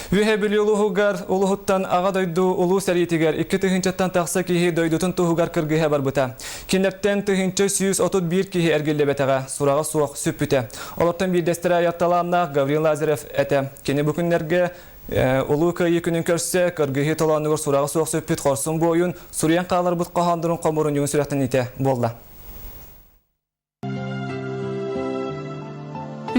Үөһээ Бүлүү улууһугар улууһуттан Аҕа дойду улуу сэриитигэр 2 тыһыынчаттан тахса киһи дойдутун туһугар кыргыһа барбыта. Кинилэртэн 1131 киһи эргиллибэтэҕэ, сураҕа суох сүппүтэ. Олортон биирдэстэрэ айар талааннаах Гаврил Лазарев этэ. Кини бу күннэргэ Улуу Кыайыы күнүн көрсө кыргыһыы толоонугар сураҕа суох сүппүт хорсун буойун суруйан хааларбыт хоһооннорун хомуурунньугун сүрэхтэниитэ буолла.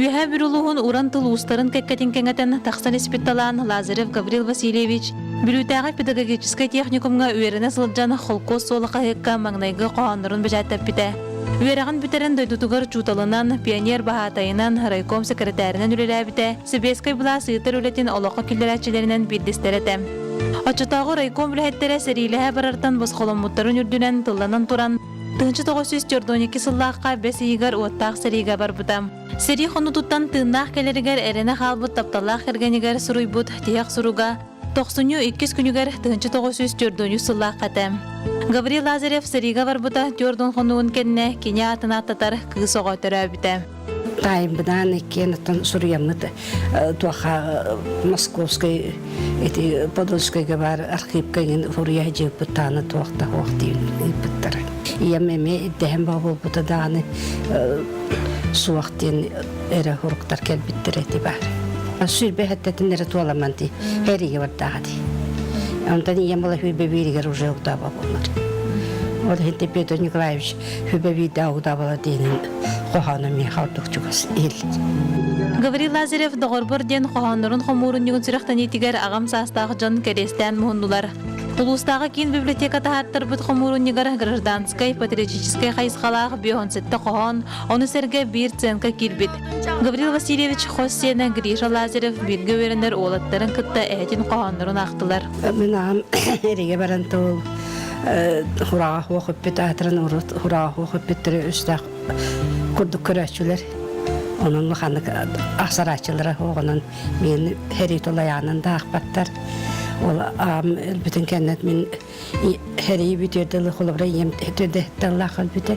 Үөһээ Бүлүү улууһун уран тыл уустарын кэккэтин кэҥэтэн тахсан испит талаан Лазарев Гаврил Васильевич Бүлүүтээҕи педагогическай техникумҥа үөрэнэ сылдьан холкуос суола хаһыакка маҥнайгы хоһооннорун бэчээттэппитэ. Үөрэҕин бүтэрэн дойдутугар учууталынан, пионер баһаатайынан, райком сэкирэтээринэн үлэлээбитэ, сэбиэскэй былаас ыытар үлэтин олоххо киллэрээччилэринэн биирдэстэрэ этэ. Оччотооҕу райком үлэһиттэрэ сэриилэһэ барартан босхоломмуттарын үрдүнэн тылланан туран, 1942 сыллаахха бэс ыйыгар уоттаах сэриигэ барбыта. Сэрии хонуутуттан тыыннаах кэлэригэр эрэнэ хаалбыт тапталлаах кэргэнигэр суруйбут тиһэх суруга тохсунньу иккис күнүгэр 1943 сыллаахха этэ. Гаврил Лазарев сэриигэ барбыта 40 хонугун кэннэ кини аатын ааттатар кыыс оҕо төрөөбүтэ. Таайбынаан иккиэн оттон суруйаммыт туоха Московскай ити Подольскайга баар архивка иҥин суруйа сылдьыбыппыт даҕаны туох да суох диэн ыыппыттара. Ийэм эмиэ ирдэһэн бөҕө буолбута даҕаны суох диэн эрэ суруктар кэлбиттэрэ ити баар. Сүүрбэ сэттэтин эрэ туоламан дии эригэ бардааҕа дии. Онтон ийэм була сүүрбэ бииригэр уже уктааба буолар. Ол иһин Петр Николаевич Сүбэ биирдэ удабала диэнин хоһооно миэхэ ордук чугас иһиллэр. Гаврил Лазарев Доҕорбор диэн хоһооннорун хомуурунньугун сүрэхтэниитигэр аҕам саастаах дьон кэриэстээн муһуннулар. Улуустааҕы киин библиотека таһааттарбыт хомуурунньугар гражданскай, патриотическай хайысхалаах 57 хоһоон, ону сэргэ биир сценка киирбит. Гаврил Васильевич хос сиэнэ Гриша Лазарев бииргэ үөрэнэр уолаттарын кытта эһэтин хоһооннорун аахтылар. Мин аҕам эригэ баран тыл хураҕа суох үппүт аатыран урут хураҕа суох үппүттэрэ үстээх курдук көрөөччүлэр. Онон улаханнык ахсарааччылара суоҕунан миэн һэрии тулайаанан да аахпаттар. Ол аҕам өлбүтүн кэннэ мин һэрии бүтүөр дылы холобура ийэм төрдө өлбүтэ.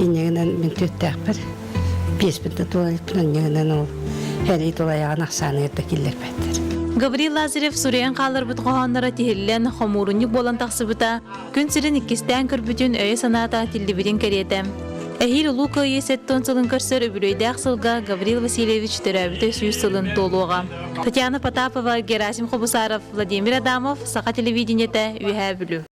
Инньэгинэн мин түөттээхпэр пиэспин да туолан инньэгинэн ол һэрии тулайаҕын ахсааныгар да киллэрбэттэр. Гаврил Лазарев суруйан хаалларбыт хоһоонноро тиһиллэн, хомуурунньук буолан тахсыбыта, күн сирин иккистээн көрбүтүн өйө-санаата тиллибитин кэриэтэ. Эһиил Улуу Кыайыы 70 сылын көрсөр үбүлүөйдээх сылга Гаврил Васильевич төрөөбүтэ 100 сылын туолуоҕа. Татьяна Потапова, Герасим Хобусаров, Владимир Адамов, Саха телевидениетэ, Үөһээ Бүлүү.